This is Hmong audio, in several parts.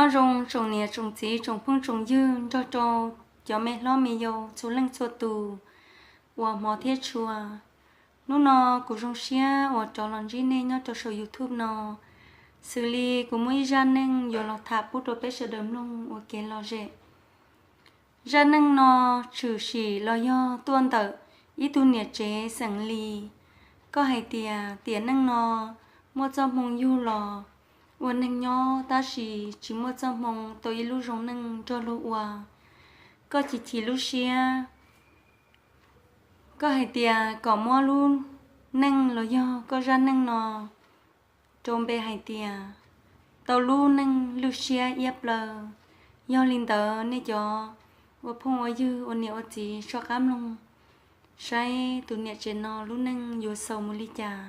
Nyob zoo tsoom niam tsoom txiv tsoom phooj tsoom ywg nrog rau cov me hlob me yau txhua leej txhua tus uas hmov thiab tshua. Hnub no kuv zoo siab uas rov los ntsib nej nyob rau saum YouTube no, xws li kuv muaj ib zaj neej yuav los tham pub rau peb sawv daws mloog ua kev lom zem. Zaj neej no tshwm sim los yog tuaj ntawm ib tug niam tsev xeem Lis. Koj hais tias tiam neej no muaj txoj hmoo yug los ua neeg nyob tab sis tsis muaj txoj hmoo tau ib lub zoo neej nrog luag ua. Koj chim chim lub siab, koj hais tias kom muab lub neej los yog koj zaj neej no rau npe hais tias tau lub neej lwj siab iab plaws. Yog li ntawd nej cov ua phooj ua ywg ua niam ua txiv soj qab mloog saib tus niam tsev no lub neej yuav xaus mus li cas.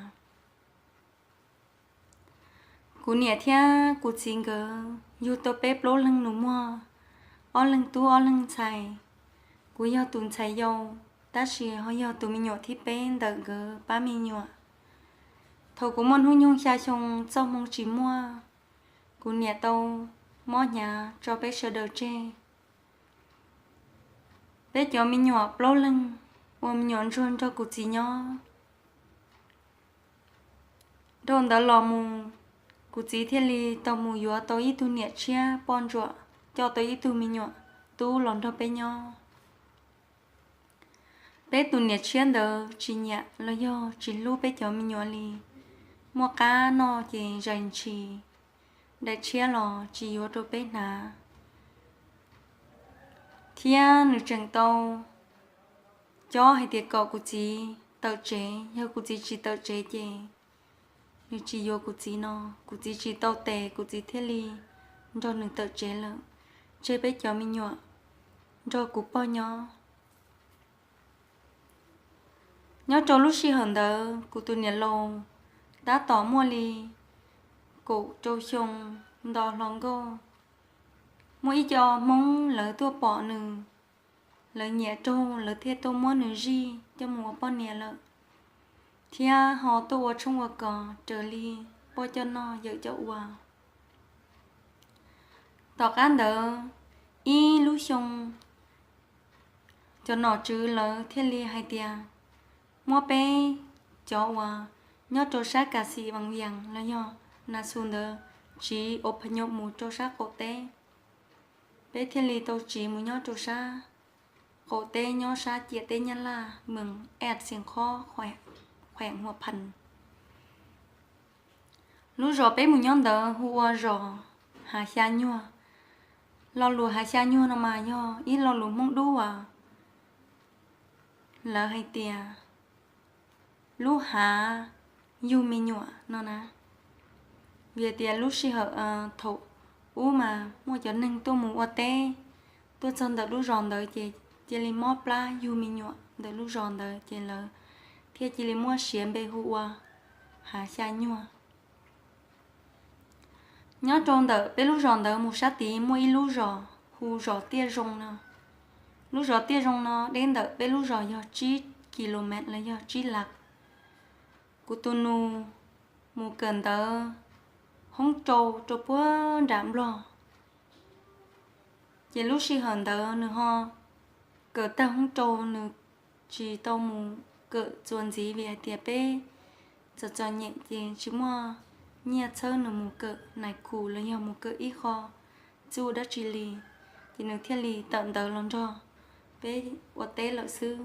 Kuv niam thiab kuv txiv nkawd yug tau peb plaub leeg nus muag, ob leeg tub ob leeg ntxhais. Kuv yog tus ntxhais yau, tab sis ho yog tus me nyuam thib peb ntawm nkawd pab me nyuam. Thaum kuv muaj hnub nyoog xya xyoo, txoj hmoo tsis muaj, kuv niam tau mob hnyav tso peb sawv daws tseg. Peb cov me nyuam plaub leeg ua me nyuam ntsuag nrog kuv txiv nyob. Dhau ntawd los mus, kuv txiv thiaj li tau mus yuav tau ib tug niam tshiab poj ntsuam, coj tau ib tug me nyuam tub los nrog peb nyob. Peb tus niam tshiab ntawd tsis nyiam los yog tsis hlub peb cov me nyuam li. Muaj qab noj ces zais ntshis, daim tshiab los tsis yuav rau peb hnav. Thiab nws tseem tau cob hais tias kom kuv txiv tawm tsev, yog kuv txiv tsis tawm tsev ces nws tsis yuav kuv txiv no. Kuv txiv tsis tau tes, kuv txiv thiaj li nrog nws tawm tsev lawm, tseg peb cov me nyuam nrog kuv pog nyob. Nyob rau lub sij hawm ntawd kuv tus niam laus tab tom muaj li kaum rau xyoo nto hlo nkauj. Muaj ib co Hmoob lawv tuaj pom nws, lawv nyiam raug, lawv thiaj tuaj muab nws zij coj mus ua poj niam lawm, thiab ho tuaj ua tshoob ua kos raws li poj coj noj yawm coj ua. Tom qab ntawd ib lub xyoo, cov nom tswv lawv thiaj li hais tias muab peb cov uas nyob rau sab Kas Xim Vas Vias los yog Nas Xus ntawd tsiv ua phas nyob mus rau sab qaum teb. Peb thiaj li tau tsiv mus nyob rau sab qaum teb, nyob sab ciam teb Nyab Laj, moos Ej Xees Khob, khueem Hua Phan. Lub zos peb mus nyob ntawd hu ua zos Hav Xya Nyuag. Lo lus Hav Xya Nyuag no mas yog ib lo lus Hmoob Dub as. Lawv hais tias lub hav yug me nyuam no na. Vim tias lub sij hawm thaum ub mas muaj cov neeg tuaj mus ua teb, tuaj txog ntawm lub zos ntawd ces cia li mob plab yug me nyuam ntawm lub zos ntawd ces lawv thiaj cia li muab siav npe hu ua Hav Xya Nyuag. Nyob rau ntawm peb lub zos ntawd mus sab tid muaj ib lub zos hu zos Tiaj Zoo no. Lub zos Tiaj Zoo no deb ntawm peb lub zos yog tsib kis lus mev los yog tsib laj. Kuv tus nus mus kawm ntawv hoob rau rau puag nram Nplog. Ces lub sij hawm ntawd nws ho kawm tag hoob rau, nws tsis tau mus kawm txuas ntxiv vim hais tias peb txom txom nyem ces tsis muaj nyiaj txhawb nws mus kawm nais khus los yog mus kawm ib qho txuj dab tsi li, ces nws thiaj li tawm ntawv los nrog peb ua teb lawm xwb.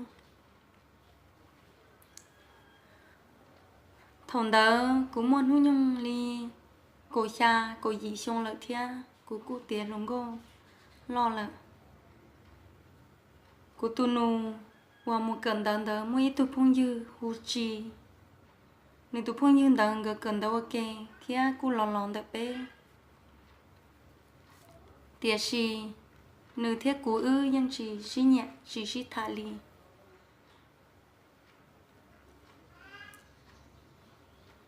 Thaum ntawd kuv muaj hnub nyoog li kaum xya kaum yim xyoo lawm thiab kuv kuj tiav hluas nkauj loj lawm. Kuv tus nus uas mus kawm ntawv ntawd muaj ib tug phooj ywg hu Tsi. Nws tus phooj ywg ntawd nkawd kawm ntawv ua ke thiab kuj los los ntawm peb. Tiam sis nws thiab kuv wb yeej tsis sib nyiam tsis sib tham li.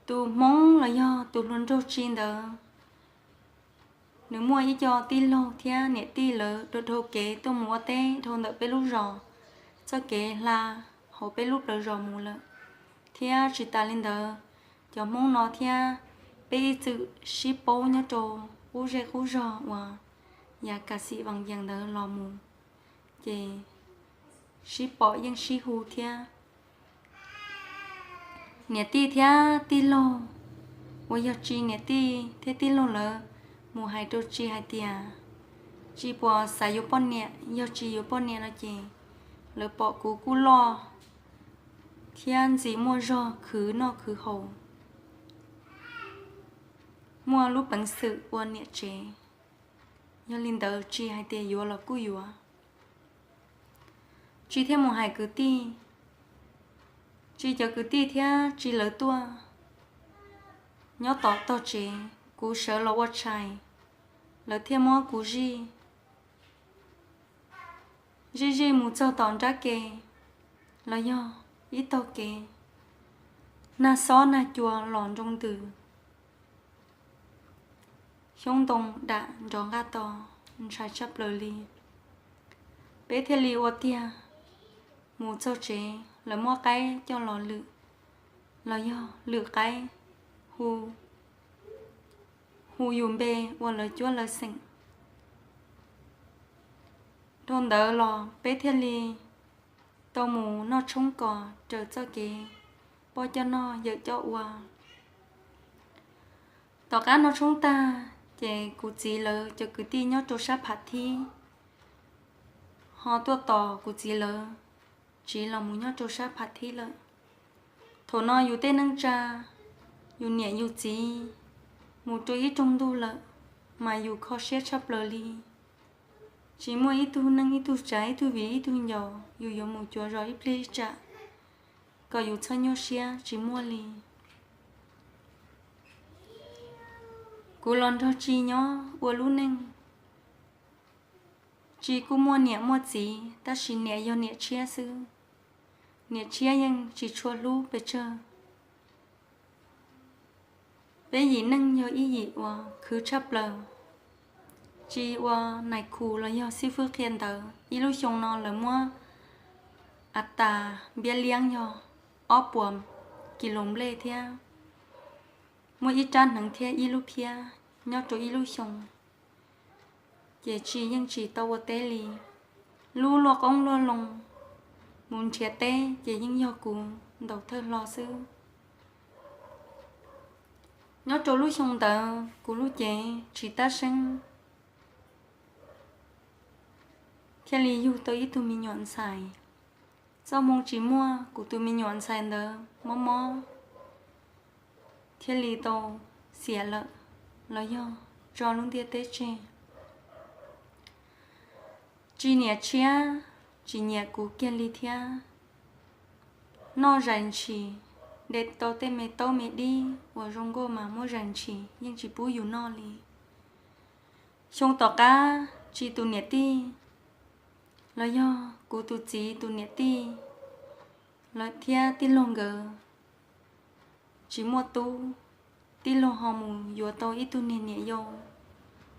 Tus Hmoob los yog tus hluas nraug Tsi ntawd, nws muaj ib co tij laug thiab niam tij lawv dhau dhau kev tuaj mus ua teb dhau ntawm peb lub zos, txoj kev hla hauv peb lub plawv zos mus lawm. Thiab tsis tas li ntawd, cov Hmoob no thiab peb ib txwm sib paub nyob rau qub zej qub zog uas yav Kas Xim Vas Yees ntawd los mus, ces sib pom yeej sib hu thiab. Niam tij thiab tij laug uas yog Tsis niam tij thiab tij laug lawv mus hais rau Tsis hais tias, Tsis puas xav yuav poj niam? Yog Tsis yuav poj niam no ces lawv pom kuv kuj loj thiab ntxim muaj zog khwv noj khwv haus, muaj lub peev xwm ua niam tsev. Yog li ntawd Tsis hais tias yuav los kuj yuav. Tsis thiaj mus hais kwv tij, Tsis cov kwv tij thiab Tsis lawv tuaj nyob tom tog tsev, kuv sawv los ua tshais, lawv thiaj muab kuv zij, zij zij mus txog tom nrab ke los yog ib tog kev, nag xob nag cua los nroo ntws, xyoob ntoo dam nrov nqaj to, ntshai tshaj plaws li. Peb thiaj li ua tiag mus txog tsev, lawv muab qaib coj los lwm, los yog lwm qaib, hu, hu yus npe ua lawv cuab lawv xeem. Dhau ntawd los peb thiaj li tau mus noj tshoob kos raws txoj kev poj coj noj yawm coj ua. Tom qab noj tshoob tag, ces kuv txiv lawv cov kwv tij nyob rau sab Pham Thib ho tuaj tos kuv txiv lawv tsiv los mus nyob rau sab Pham Thib lawm. Thaum no yus tej neej tsa, yus niam yus txiv mus rau ib rooj ntuj lawm, mas yus kho siab tshaj plaws li. Tsis muaj ib tug neej ib tug tsav, ib tug viv ib tug ncaus, yus yuav mus cuav zos ib pliag ib tsam kom yus txhob nyuaj siab tsis muaj li. Kuv los nrog Tsis nyob ua lub neej. Tsis kuj muaj niam muaj txiv, tab sis niam yog niam tshiab xwb. Niam tshiab yeej tsis tshua hlub pes tsawg. Peb yim neej yog ib yim uas khwv tshaj plaws. Tsis ua nais khu los yog xib fwb qhia ntawv, ib lub xyoo no lawv muab a tas npiab liab yog ob puas kis lus nplej thiab muaj ib rab hneev thiab ib lub phiab nyob rau ib lub xyoo. Ces Tsis yeej tsis tau ua teb li. Lub luaj qoob luaj loo mus nrhiav teb ces yeej yog kuv ntaus thawj hlo xwb. Nyob rau lub xyoo ntawd kuv lub cev tsis tab seeb, thiaj li yug tau ib tug me nyuam ntxhais. Txoj hmoo tsis muaj, kuv tus me nyuam ntxhais ntawd mob mob thiaj li tau xiam lawm los yog tso lub ntiaj teb tseg. Tsis niam tshiab, tsis nyiam kuv kiag li thiab. Noj zais ntshis, de tau tej me taub me dib uas zoo nkauj mas muab zais ntshis yeej tsis pub yus noj li. Xyoo tom qab Tsis tus niam tij los yog kuv tus txiv tus niam tij los thiab tij laug nkawd tsis muaj tub, tij laug ho mus yuav tau ib tug niag niam yau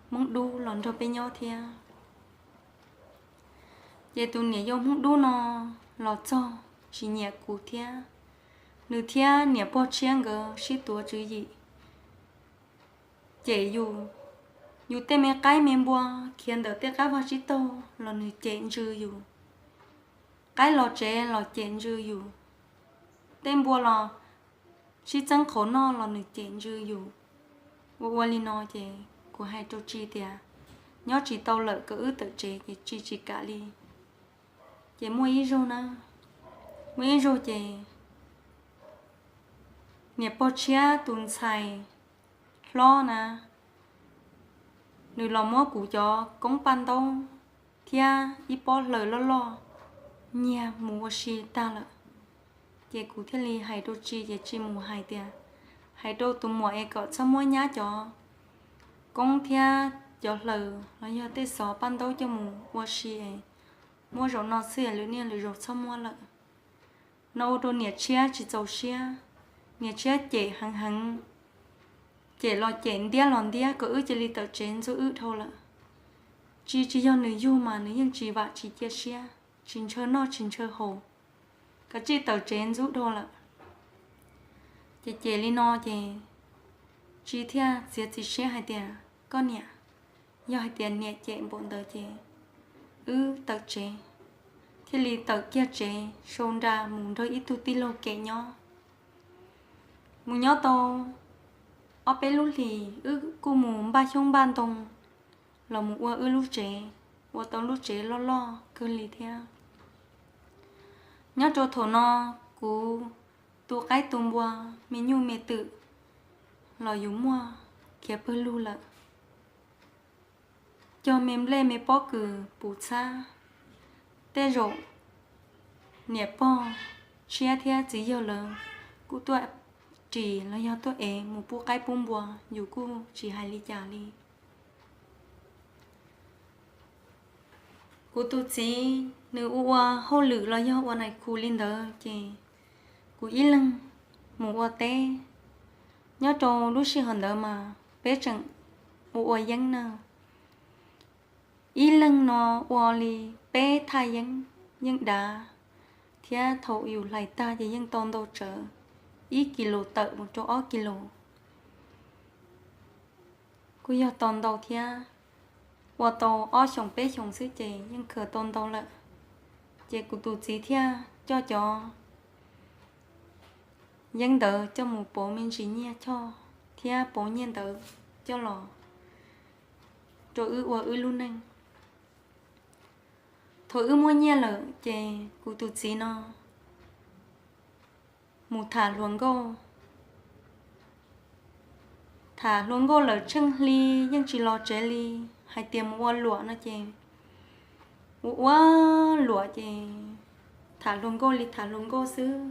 Hmoob Dub los nrog peb nyob thiab. Ces tus niam yau Hmoob Dub no los txog tsis nyiam kuv thiab, nws thiab niam pog tshiab nkawd sib tuav tswv yim cem yus. Yus tej me qaib me npua khiav ntawm tej qab vaj tsib taug los nws cem ntsws yus, qaib los tsev los cem ntsws yus, tej npua los sib txeeb qhauv noj los nws cem ntsws yus. Ua ua li no ces kuv hais rau Tsis tias nyob tsis tau lawm, kom wb tawm tsev, ces Tsis tsis kam li. Ces muaj ib zaug na, muaj ib zaug ces niam pog tshiab tus ntxhais hlob na, nws los muab kuv cov koob paj ntaub thiab ib pob hlaws loj loj nyiag mus ua si tag lawm. Ces kuv thiaj li hais rau Tsis, ces Tsis mus hais tias, hais rau tus muam es kom txhob muab nyab cov koob thiab cov hlaws los yog tej xov paj ntaub coj mus ua si es muab zaum no xwb, lwm niaj lwm zaus txhob muab lawm. No ua rau niam tshiab tsis txaus siab, niam tshiab cem heev heev, cem los cem ntiab los ntiab kom wb cia li tawm tsev ntxub wb dhau lawm. Tsis, tsis yog nws yug mas nws yeej tsis vam tsis cia siab, tsis ntshaw noj tsis ntshaw haus, kav tsij tawm tsev ntxub dhau lawm. Ces cem li no ces Tsis thiaj txiav txim siab hais tias koj niam, yog hais tias niam cem npaum ntawd ces wb tawm tsev. Thiaj li tawm kiag tsev sau nra mus nrog ib tug tij laug kev nyob. Mus nyob tau ob peb lub hlis wb kuj mus npaj xyoob npaj ntoo los mus ua wb lub tsev, ua tau lub tsev loj loj kawg li thiab. Nyob rau thaum no kuv tu qaib tu npua, me nyuj me twm los yus muaj khiav pawg lug lawm. Cog me nplej me pob kws puv txhab, tej zaum niam pog tshiab thiab txiv yawg lawv kuj tuaj ris los yog tuaj ev mus pub qaib pub npua, yus kuj tsis hais li cas li. Kuv tus txiv nws ua ua hauj lwm los yog ua nais khu li ntawd ces kuv ib leeg mus ua teb. Nyob rau lub sij hawm ntawd mas peb tseem ua ua yeeb na. Ib leeg no ua li peb thaj yeeb, yeej dav, thiab thaum yus hlais tag ces yeej tau ntau tsawv, ib kis lus tawm mus rau ob kis lus. Kuj yog tau ntau thiab, ua tau ob xyoos peb xyoos xwb ces yeej khaws tau ntau lawm. Ces kuv tus txiv thiaj coj cov yeeb ntawd coj mus pauv me ntsis nyiaj choj thiab pauv nyiaj ntawd coj los rau wb ua wb lub neej. Thaum wb muaj nyiaj lawm ces kuv tus txiv no mus tham hluas nkauj. Tham hluas nkauj lawm tsheej hli yeej tsis los tsev li, hais tias mus ua luam no ces ua ua luam ces tham hluas nkauj li tham hluas nkauj xwb.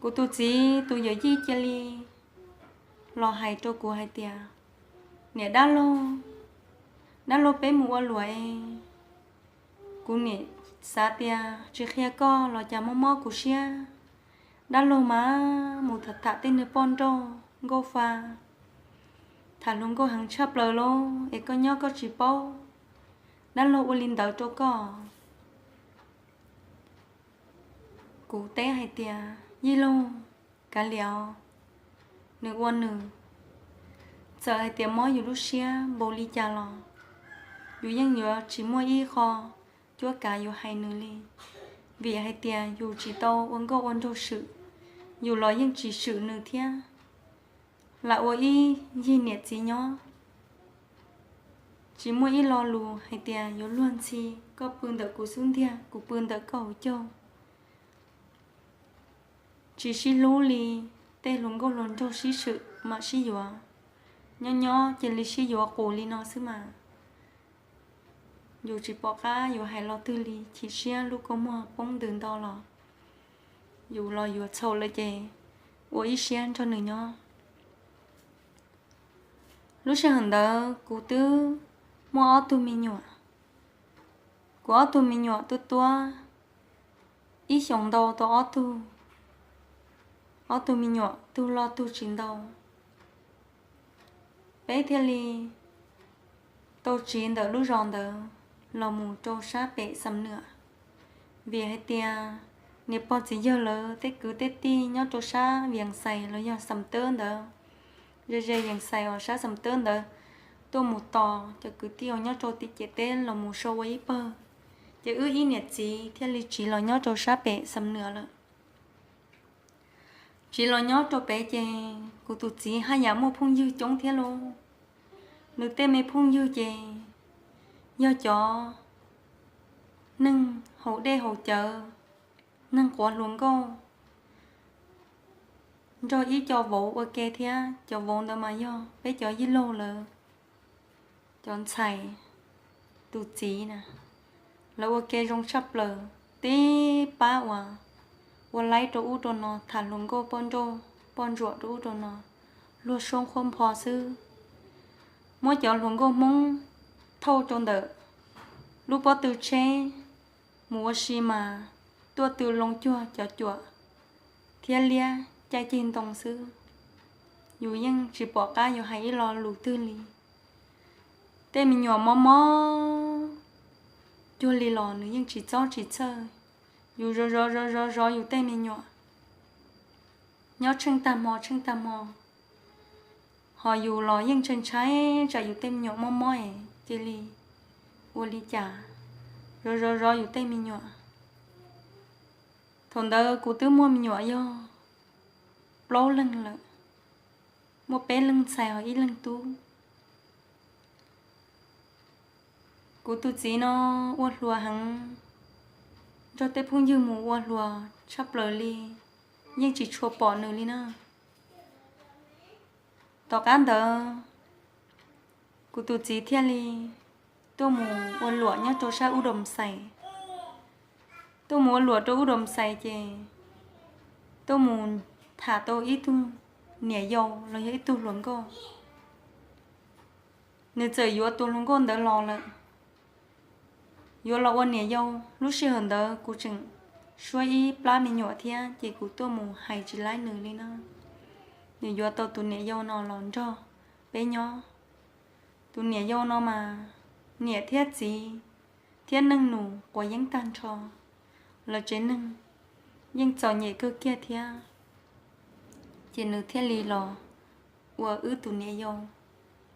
Kuv tus txiv tus yawm yij cia li los hais rau kuv hais tias, niam dab laug, dab laug peb mus ua luam es. Kuv niam xav tias tsis qhia koj los cas mob mob kuv siab. Dab laug mas mus tham tham tej niag poj nrauj nkauj fa, tham hluas nkauj heev tshaj plaws lauj es koj nyob koj tsis paub. Dab laug ua li ntawd rau koj. Kuv teb hais tias, yij laug, kav liam os, nws ua nws, txawm hais tias mob yus lub siab npaum li cas los yus yeej yuav tsis muaj ib qho cuab kav yuav hais nws li, vim hais tias yus tsis tau ua nkauj ua nraug swm, yus los yeej tsis swm nws thiab. Lam ua ib yig niam txiv nyob, tsis muaj ib lo lus hais tias yuav luag ntxhi, koj pw ntawm kuv xub ntiag, kuv pw ntawm koj hauv caug. Tsis sib hlub li, tej hluas nkauj hluas nraug sib swm mam sib yuav, nyob nyob cia li sib yuav qus li no xwb mas. Yus tsis pom qab yuav hais lo twg li, chim siab lub kua muag poob ntws nto los yus los yuav txhaum lawm ces ua ib siab nrog nws nyob. Lub sij hawm ntawd kuv twb muaj ob tug me nyuam. Kuv ob tug me nyuam tuab tuab, ib xyoos ntau tau ob tug, ob tug me nyuam tug loj tug tsis ntau. Peb thiaj li tau tsiv ntawm lub zos ntawd los mus rau sab pem Xam Nuam, vim hais tias niam pog txiv yawg lawv tej kwv tej tij nyob rau sab Vias Xais los yog Xam Tawb ntawd, ze ze Vias Xais uas sab Xam Tawb ntawd, tuaj mus tos cov kwv tij uas nyob rau tim ciam teb los mus so ua ib pawg, ces wb ib niam txiv thiaj li tsiv los nyob rau sab pem Xam Nuam lawm. Tsiv los nyob rau pem ces kuv tus txiv haj yam muaj phooj ywg coob thiab lauj. Nws tej me phooj ywg ces yog cov neeg haus dej haus cawv, neeg quav hluas nkauj, nrog ib co vauv ua ke thiab. Cov vauv ntawd mas yog peb cov yij laug lawv cov ntxhais tus txiv na. Lawv ua ke zoo tshaj plaws, tib pab uas ua laib rau ub rau no, tham hluas nkauj poj nrauj poj ntsuam rau ub rau no, luag soob qhuab npho xwb. Muab cov hluas nkauj Hmoob thauj rau ntawm lub pob tw tsheb mus ua si mas tuaj tw loo cuag cov cuam thiab liab caij ceg ntoo xwb. Yus yeej tsis pom qab yuav hais ib lo lus twg li. Tej me nyuam mob mob cuag li los nws yeej tsis txob tsis txhawj. Yus zov zov zov zov zov yus tej me nyuam nyob tsheej tag hmo tsheej tag hmo. Ho yus los yeej ntshai ntshai tsam yus tej me nyuam mob mob es cia li ua li cas zov zov zov yus tej me nyuam. Thaum ntawd kuv twb muaj me nyuam yog plaub leeg lawm, muaj peb leeg ntxhais ho ib leeg tub. Kuv tus txiv no ua hluas heev, nrog tej phooj ywg mus ua hluas tshaj plaws li, yeej tsis tshua pom nws li na. Tom qab ntawd kuv tus txiv thiaj li tuaj mus ua luam nyob rau sab Ub Doo Xais. Tuaj mus ua luam rau Ub Doo Xais ces tuaj mus tham tau ib tug niam yau los yog ib tug hluas nkauj. Nws txawm yuav tus hluas nkauj ntawd los lawm, yuav los ua niam yau. Lub sij hawm ntawd kuv tseem suab ib plab me nyuam thiab ces kuv tuaj mus hais tsis laib nws li na. Nws yuav tau tus niam yau no los nrog peb nyob. Tus niam yau no mas niam thiab txiv thiab neej nus quav yeeb tag nrho, lawv tsev neeg yeej txom nyem kawg kiag thiab. Ces nws thiaj li los ua wb tus niam yau,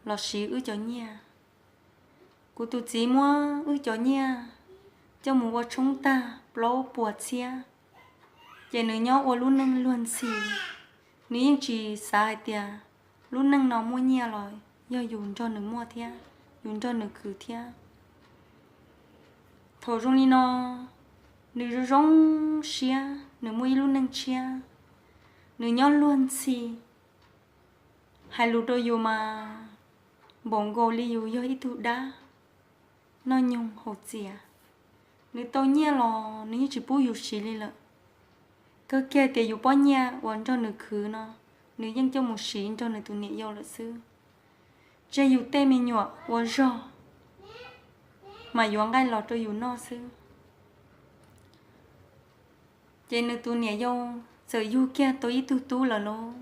los siv wb cov nyiaj. Kuv tus txiv muab wb cov nyiaj coj mus ua tshoob tag plaub puas txhiab, ces nws nyob ua lub neej luag ntxhi. Nws yeej tsis xav hais tias lub neej no muaj nyiaj los yog yus nrog nws muaj thiab, yus nrog nws khwv thiab. Thaum zoo li no, nws zoo zoo siab, nws muaj ib lub neej tshiab, nws nyob luag ntxhi. Hais lus rau yus mas npaum nkaus li yus yog ib tug dab noj nyoog haus txias. Nws tau nyiaj los nws yeej tsis pub yus siv li lawm. Kawg kiag tias yus pob nyiaj uas nrog nws khwv no, nws yeej coj mus siv nrog nws tus niam yau lawm xwb. Tseg yus tej me nyuam ua zog mas yuav nqaij los rau yus noj xwb. Ces nws tus niam yau txawm yug kiag tau ib tug tub lawm lauj.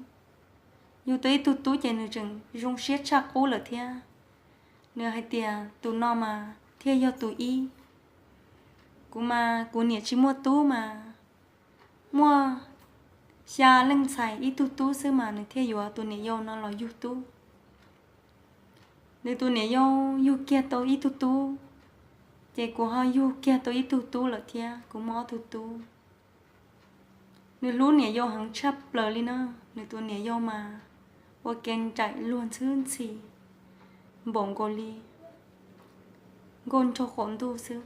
Yug tau ib tug tub ces nws tseem zoo siab tshaj qub lawm thiab. Nws hais tias tus no mas thiaj yog tus ib. Kuv mas kuv niam tsis muaj tub mas, muaj xya leej ntxhais ib tug tub xwb mas nws thiaj yuav tus niam yau no los yug tub. Nws tus niam yau yug kiag tau ib tug tub, ces kuv ho yug kiag tau ib tug tub lawm thiab, kuv muaj ob tug tub. Nws hlub niam yau heev tshaj plaws li na. Nws tus niam yau mas ua ke nraim luag ntxhwb ntxhi npaum nkaus li nkauj nraug qaum ntuj xwb.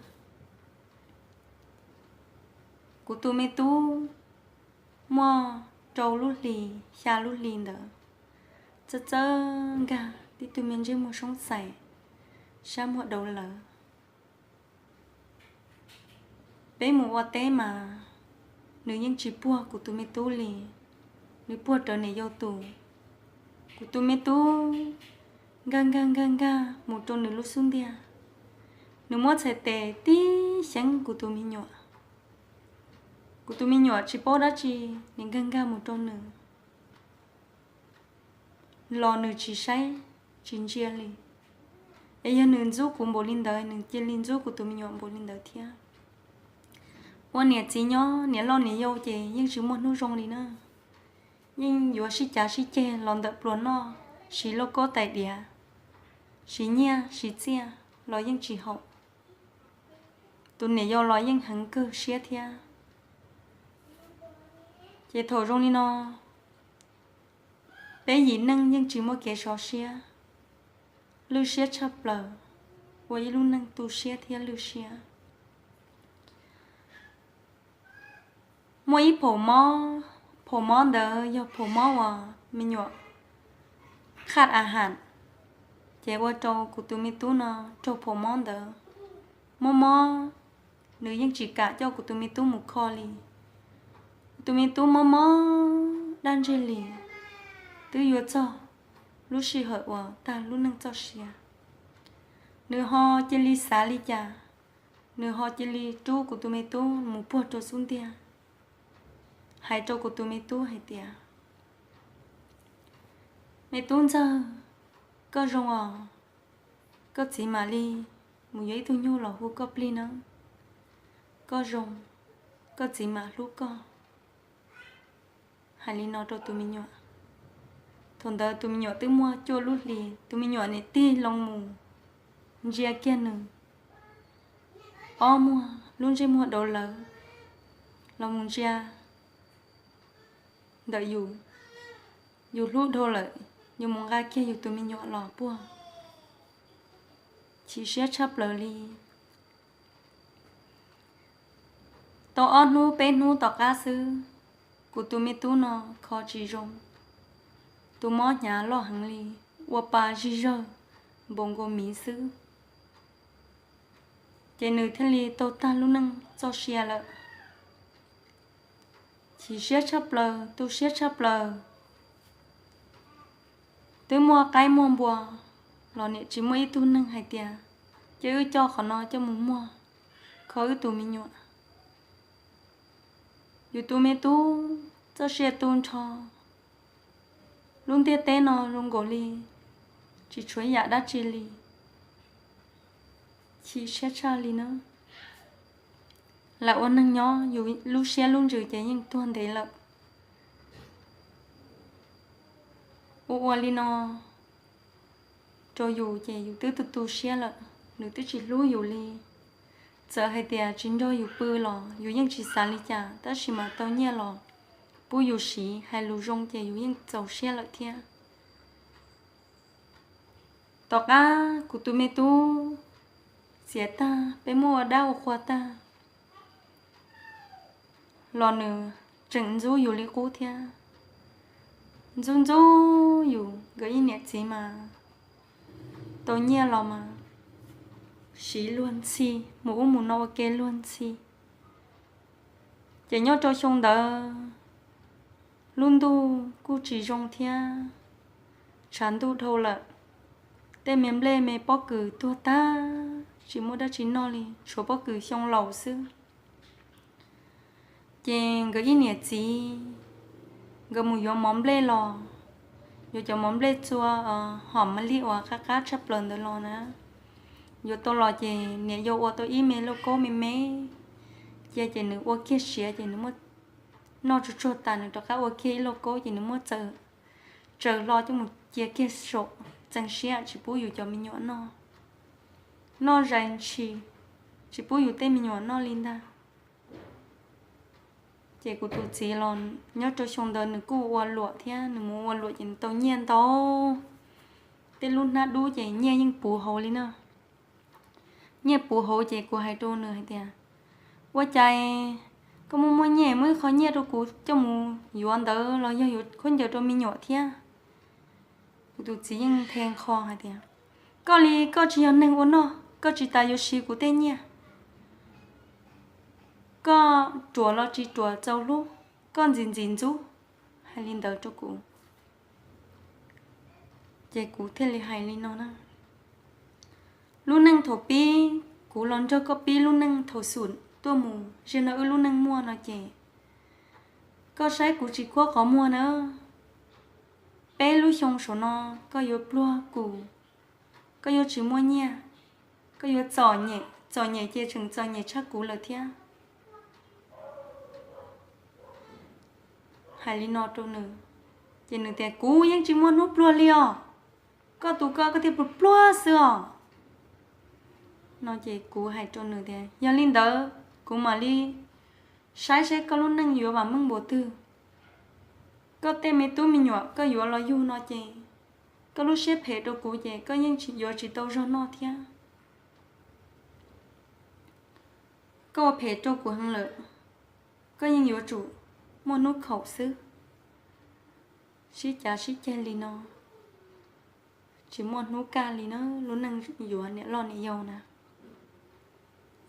Kuv tus me tub muaj rau lub hlis xya lub hlis ntawd, txawj txawj nkag tib tug me ntsej muag soob xais sab muag dauv lawv. Peb mus ua teb mas nws yeej tsis puag kuv tus me tub li, nws puag rawv niam yau tus. Kuv tus me tub nkag nkag nkag nkag mus rau nws lub xub ntiag, nws muab txhais tes tib xyeeb kuv tus me nyuam. Kuv tus me nyuam tsis paub dab tsi, nws nkag nkag mus rau nws los nws tsis saib tsis ntsia li. Es yog nws ntxub kuv npaum li ntawd, nws cia li ntxub kuv tus me nyuam npaum li ntawd thiab. Ua niam txiv nyob niam loj niam yau ces yeej tsis muaj hnub zoo li na. Yeej yuav sib cav sib ceg los ntawm pluas noj, siv lauj kaub tais diav, siv nyiaj siv txiaj los yeej tsis haum. Tus niam yau los yeej heev kawg siab thiab. Ces thaum zoo li no, peb yim neej yeej tsis muaj kev sov siab, lwj siab tshaj plaws, ua ib lub neej tu siab thiab lwj siab. Muaj ib phaum mob, phaum mob ntawd yog phaum mob uas me nyuam khaj a has, ces ua rau kuv tus me tub no raug phaum mob ntawd. Mob mob, nws yeej tsis kam coj kuv tus me tub mus kho li. Kuv tus me tub mob mob dab ntseg li, twb yuav txog lub sij hawm uas tag lub neej txoj sia, nws ho cia li xav li cas, nws ho cia li rub kuv tus me tub mus puag rau xub ntiag, hais rau kuv tus me tub hais tias, me tub ntxawg, koj zoo os, koj txiv mam li mus yuav ib tug nyuj los hu koj plig nawb. Koj zoo, koj txiv mam hlub koj. Hais li no rau tus me nyuam. Thaum ntawd tus me nyuam twb muaj cuaj lub hlis, tus me nyuam nim tig loo mus ntsia kiag nws ob muag, lub ntsej muag dauv lawv los mus ntsia ntawm yus, yus hlub dhau lawm, yus mus nqa kiag yus tus me nyuam los puag, chim siab tshaj plaws li. Tau ob hnub peb hnub tom qab xwb, kuv tus me tub no kho tsis zoo, tus mob hnyav loj heev li, ua pa zig zawg npaum nkaus miv xwb. Ces nws thiaj li tau tag lub neej txoj sia lawm. Chim siab tshaj plaws, tu siab tshaj plaws. Twb muaj qaib muaj npua los nim tsis muaj ib tug neeg hais tias, cia wb coj qhov no coj mus muag kho wb tus me nyuam. Yus tus me tub txoj sia tu nrho, lub ntiaj teb no zoo nkaus li tsis tshuav yam dab tsi li. Chim siab tshaj li na. Lam ua neeg nyob yus lub siab lub ntsws ces yeej tuag ntev lawm. Ua ua li no rau yus ces yus twb tu tu siab lawm, nws twb tsis hlub yus li. Txawm hais tias tsis nrog yus pw los yus yeej tsis xav li cas, tab sis mas tau nyiaj los pub yus siv, hais lus zoo ces yus yeej txaus siab lawm thiab. Tom qab kuv tus me tub txiav tag, peb muab ua dab ua qhua tag los nws tseem ntxub yus li qub thiab. Ntxub ntxub yus, nkawd ib niam txiv mas tau nyiaj los mas siv luag ntxhi, mus ub mus no ua ke luag ntxhi. Ces nyob rau xyoo ntawd lub ntuj kuj tsis zoo thiab, tshav ntuj dhau lawm, tej me nplej me pob kws tuag tag, tsis muaj dab tsi noj li, tshuav pob kws xyoo laus xwb. Ces nkawd ib niam txiv nkawd mus yuav mov nplej los, yuav cov mov nplej txua hom ma li uas qab qab tshaj plaws ntawd los na. Yuav tau los ces niam yau ua tau ib me lauj kaub me me cia, ces nws ua kiag siav ces nws muab noj tsuag tsuag tas, nws rov qab ua kiag ib lauj kaub ces nws muab txaws, tsaws hlo coj mus cia kiag saum txee siab tsis pub yus cov me nyuam noj. Noj zais ntshis, tsis pub yus tej me nyuam noj li ntag. Ces kuv tus txiv los nyob rau xyoo ntawd nws kuj ua luam thiab, nws mus ua luam ces nws tau nyiaj ntau, tej lub hnab dub ces nyiaj yeej puv hauv li na. Nyiaj puv hauv ces kuv hais rau nws hais tias, ua cas koj muaj muaj nyiaj, muaj ib qho nyiaj rau kuv coj mus yuav ntawd los yog yuav khaub ncaws rau me nyuam thiab. Kuv tus txiv yeej nthe nqho hais tias, koj li koj tsis yog neeg ua noj, koj tsis tas yuav siv kuv tej nyiaj. Koj ruam los tsis ruam txaus hlub, koj ntxim ntxim ntxub, hais li ntawd rau kuv. Ces kuv thiaj li hais li no na, lub neej thaum pib, kuv los nrog koj pib lub neej thaum xub tuaj mus, zaum no wb lub neej muaj no ces koj saib kuv tsis khuab qhov muag na. Peb lub xyoo saum no koj yuav pluag kuv, koj yuav tsis muaj nyiaj, koj yuav txom nyem, txom nyem ces tseem txom nyem tshaj kuv lawm thiab. Hais li no rau nws, ces nws tias, kuv yeej tsis muaj hnub pluag li os, koj tus koj koj thiaj pluag pluag xwb os. No ces kuv hais rau nws tias, yog li ntawd kuv mam li saib saib koj lub neej yuav vam meej npaum twg. Koj tej me tub me nyuam koj yuav los yug no ces koj lub siab phem rau kuv ces koj yeej yuav tsis tau zog noj thiab. Koj ua phem rau kuv heev lawm, koj yeej yuav tsum muaj hnub khaum xwb. Sib cav sib ceg li no, tsis muaj hnub kaj li na, lub neej yuav niam loj niam yau na.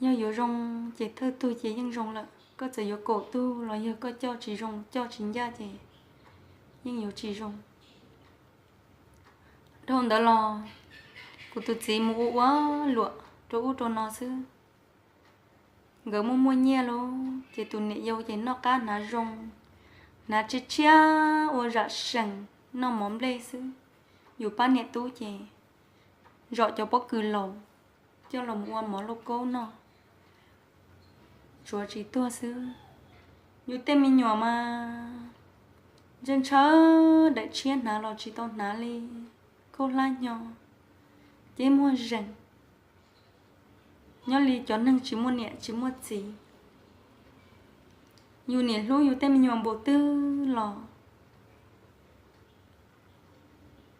Yog yuav zoo ces thawj tug ces yeej zoo lawm, koj txawm yuav kaum tug los yog koj coj tsis zoo, coj tsis ncaj ces yeej yuav tsis zoo. Dhau ntawd los kuv tus txiv mus ua ua luam rau ub rau no xwb. Nkawd muaj muaj nyiaj lauj, ces tus niam yau ces noj qab hnav zoo, hnav tshiab tshiab ua zam seem noj mov nplej xwb. Yus pab niam tub ces zom cov pob kws laus coj los ua mov lauj kaub noj, tsuav tsis tuag xwb. Yus tej me nyuam mas Ntshaw ntshaw daim tshiab hnav los tsis tau hnav li, khaub hlab hnyo, ces muag zees, nyob li cov neeg tsis muaj niam tsis muaj txiv. Yus niam hlub yus tej me nyuam npaum twg los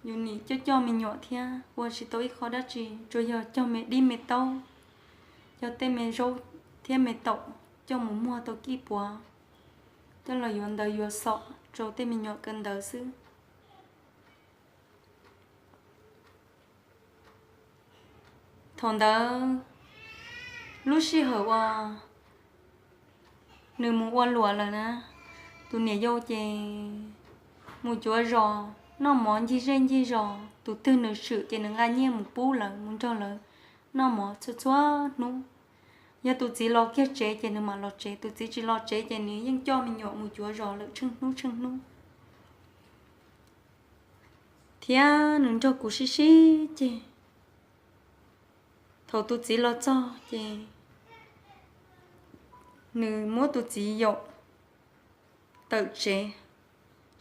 yus niam coj coj me nyuam thiab ua tsis tau ib qho dab tsi, tsuas yog cog me dib me taub, cog tej me zaub thiab me taum coj mus muag tau kib puav, coj los yuav ntawv yuav xom rau tej me nyuam kawm ntawv xwb. Thaum ntawd lub sij hawm uas nws mus ua luam lawm na, tus niam yau ces mus cuav zos noj mov ncig zej ncig zos, tus twg nws swm ces nws nqa nyiaj mus pub lawv mus nrog lawv noj mov txhua txhua hnub. Yog tus txiv los kiag tsev ces nws mam los tsev, tus txiv tsis los tsev ces nws yeej coj me nyuam mus cuav zos lawm tsheej hnub tsheej hnub. Thiab nws nrog kuv sib sib ceg. Thaum tus txiv los txog ces nws muab tus txiv yaum tawm tsev,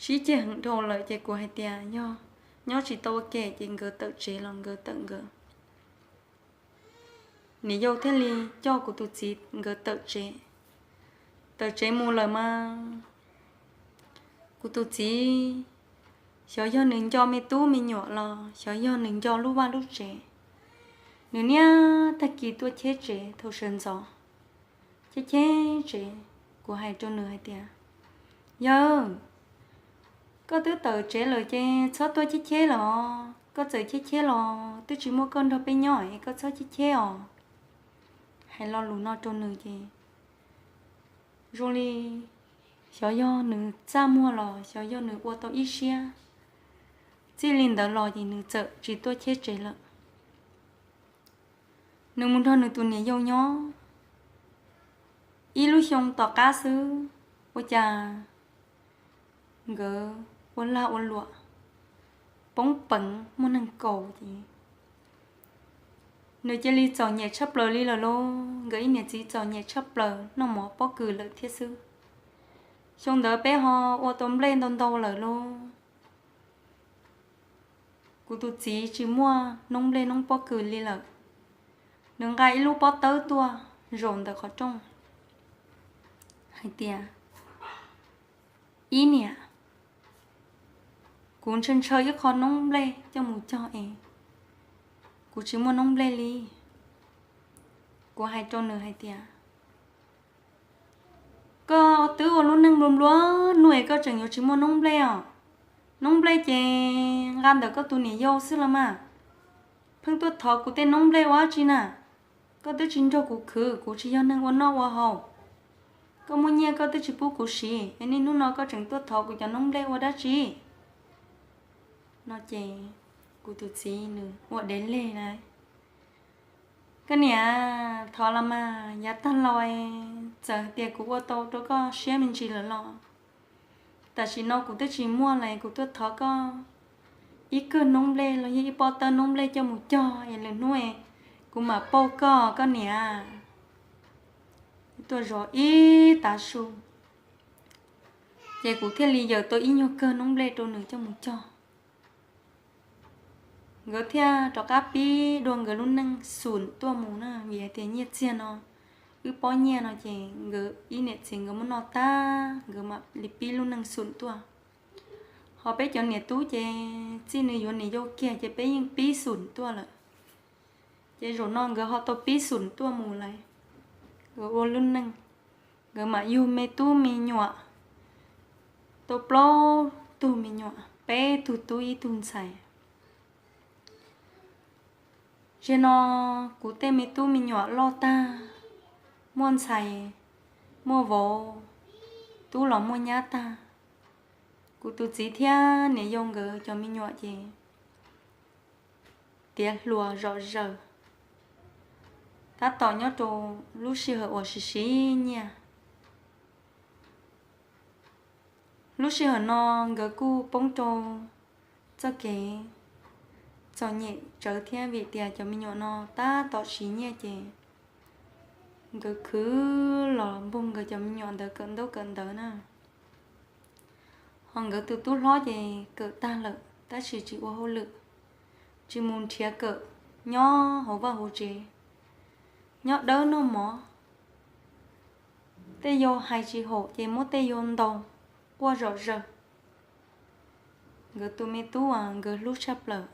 sib ceg heev dhau lawm ces kuv hais tias yog nyob tsis tau ua ke ces nkawd tawm tsev los nkawd tawm nkawd. Niam yau thiaj li coj kuv tus txiv nkawd tawm tsev. Tawm tsev mus lawm mas kuv tus txiv, xyov yog nws nco me tub me nyuam los xyov yog nws nco lub vaj lub tsev, nws niaj tag kis tuaj cheb tsev thaum sawv ntxov. Cheb cheb tsev, kuv hais rau nws hais tias, yawg, koj twb tawm tsev lawm ces txhob tuaj cheb cheb los, koj txawm cheb cheb los twb tsis muaj koj nrog peb nyob es koj txhob cheb cheb os. Hais lo lus no rau nws ces zoo li xyov yog nws txaj muag los xyov yog nws ua tau ib siab. Txij li ntawd los ces nws txawm tsis tuaj cheb tsev lawm. Nws mus nrog nws tus niam yau nyob ib lub xyoo tom qab xwb, ua cas nkawd ua lag ua luam poob peev muaj neeg kaus ces nws cia li txom nyem tshaj plaws li lawm lauj. Nkawd ib niam txiv txom nyem tshaj plaws noj mov pob kws lawm thiab xwb. Xyoo ntawd peb ho ua tau nplej ntau ntau lawm lauj. Kuv tus txiv tsis muaj noob nplej noob pob kws li lawm. Nws nqa ib lub pob tawb tuaj zaum ntawm qhov rooj hais tias, ib niam, kuv ntshaw ntshaw ib qho noob nplej coj mus cog es kuv tsis muaj noob nplej li. Kuv hais rau nws hais tias, koj twb ua lub neej nplua nplua nuj es koj tseem yuav tsis muaj noob nplej os? Noob nplej ces nqa ntawm koj tus niam yau xwb los mas. Pheej tuaj thov kuv tej noob nplej ua dab tsi na? Koj twb tsis nrog kuv khwv, kuv tsis yog neeg ua noj ua haus. Koj muaj nyiaj koj twb tsis pub kuv siv es niaj hnub no koj tseem tuaj thov kuv cov noob nplej ua dab tsi? No ces kuv tus txiv nws ua dev leg lauj. Koj niam, thov los mas, yav tag los txawm hais tias kuv ua tau rau koj siab me ntsis lawm los tam sim no kuv twb tsis muaj lawm, kuv tuaj thov koj ib kawm noob nplej los yog ib pob tawb noob nplej coj mus cog es lwm hnub kuv mam pauj koj, koj niam. Tuaj zov ib tav su, ces kuv thiaj li yawm tau ib nyuag kawg noob nplej rau nws coj mus cog. Nkawd thiaj rov qab pib dua nkawd lub neej xum tuaj mus na, vim hais tias nyiaj txiag no, wb pob nyiaj no ces nkawd ib niam txiv nkawd muab noj tag, nkawd mam li pib lub neej xum tuaj. Ho peb cov niam tub ces txij nws yuav niam yau kiag ces peb yeej pib xum tuaj lawm. Ces zaum no nkawd ho tau pib xum tuaj mus lawm. Nkawd ua lub neej, nkawd mam yug me tub me nyuam, tau plaub tug me nyuam, peb tug tub ib tug ntxhais. Zaum no kuv tej me tub me nyuam loj tag, muaj ntxhais, muaj vauv, tub los muaj nyab tag. Kuv tus txiv thiab niam yau nkawd cov me nyuam ces tiav hluas zom zaws, tab tom nyob rau lub sij hawm uas siv siv nyiaj. Lub sij hawm no nkawd kuj poob rau txoj kev txom nyem tsawv thiab, vim tias cov me nyuam no tab tom siv nyiaj ces nkawd khwv los npog nkawd cov me nyuam ntawd kawm ntaub kawm ntawv na. Nkawd tus tub hlob ces kawm tag lawm tab sis tsis ua hauj lwm, tsis mus nrhiav kawm, nyob hauv vaj hauv tsev, nyob dawb noj mov. Tej yau hais tsis haum ces muab tej yau ntaus quaj zom zaws. Nkawd tus me tub uas nkawd hlub tshaj plaws,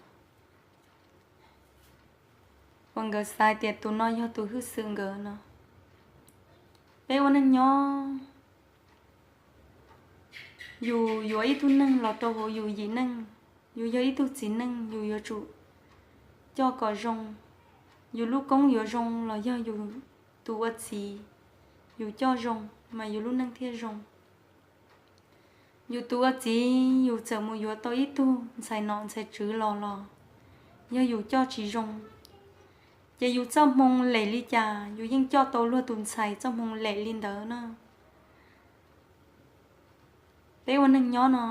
uas nkawd xav tias tus no yog tus hwj xwm nkawd no. Peb ua neej nyob, yus yuav ib tug neeg los rau hauv yus yim neej, yus yog ib tug txiv neej yus yuav tsum coj kom zoo. Yus lub koob yuav zoo los yog yus tus ua txiv yus coj zoo mas yus lub neej thiaj zoo. Yus tus ua txiv yus txawm mus yuav tau ib tug ntxhais nom ntxhais tswv los los yog yus coj tsis zoo, ces yus txoj hmoo lem li cas yus yeej coj tau luag tus ntxhais txoj hmoo lem li ntawd na. Peb ua neeg nyob no,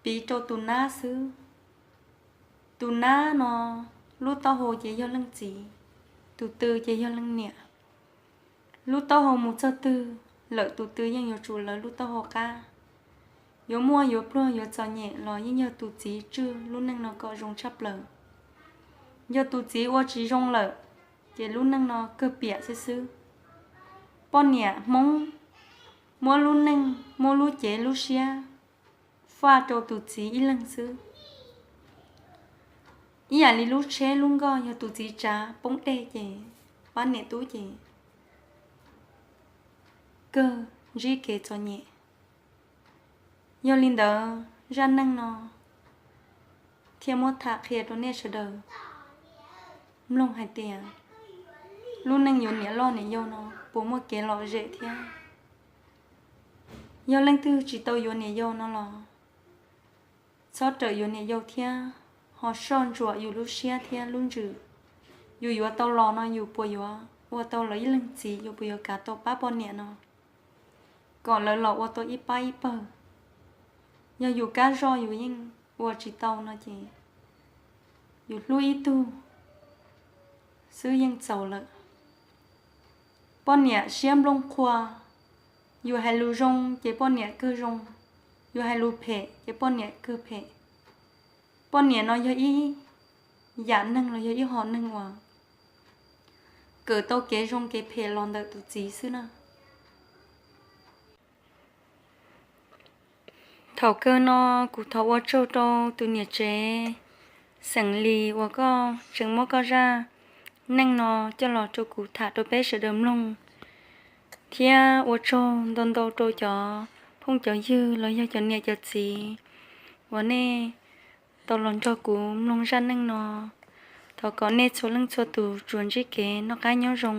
piv rau tus nab xwb. Tus nab no lub taub hau ces yog leej txiv, tus tw ces yog leej niam. Lub taub hau mus txog twg lawm tus tw yeej yuav tsum lawv lub taub hau qab. Yuav muaj yuav pluag yuav txom nyem los yeej yog tus txiv tswj lub neej no kom zoo tshaj plaws. Yog tus txiv ua tsis zoo lawm, ces lub neej no kawg piam xwb xwb. Poj niam Hmoob muab lub neej, muab lub cev lub siab faj rau tus txiv ib leeg xwb. Ib yam li lub tsheb lub nkoj, yog tus txiv tsav poob dej ces pab niam tub ces kawg ntsib kev txom nyem. Yog li ntawd zaj neej no thiaj muab tham qhia rau nej sawv daws mloog hais tias lub neej yuav niam loj niam yau no puas muaj kev lom zem thiab. Yog leej twg tsis tau yuav niam yau no los txhob rawm yuav niam yau thiab, ho soj ntsuam yus lub siab thiab lub ntsws. Yus yuav tau los no yus puas yuav ua tau lawv ib leeg txiv, yus puas yuav kav tau pab poj niam no kom lawv los ua tau ib pab ib pawg. Yog yus kab zoj yus yeej ua tsis tau no ces yus hlub ib tug xwb yeej txaus lawm. Poj niam siab nplooj qhua, yus hais lus zoo ces poj niam kawg zoo, yus hais lus phem ces poj niam kawg phem. Poj niam no yog ib yam neeg los yog ib hom neeg uas kawm tau kev zoo kev phem los ntawm tus txiv xwb na. Thaum kawg no kuv thov ua tsaug rau tus niam tsev xeem Lis uas koj tseem muab koj zaj neej no coj los rau kuv tham rau peb sawv daws mloog, thiab ua tsaug ntau ntau rau cov phooj cov ywg los yog cov niam cov txiv uas nej tau los nrog kuv mloog zaj neej no. Thov kom nej txhua leej txhua tus tsuas ntsib kev noj qab nyob zoo.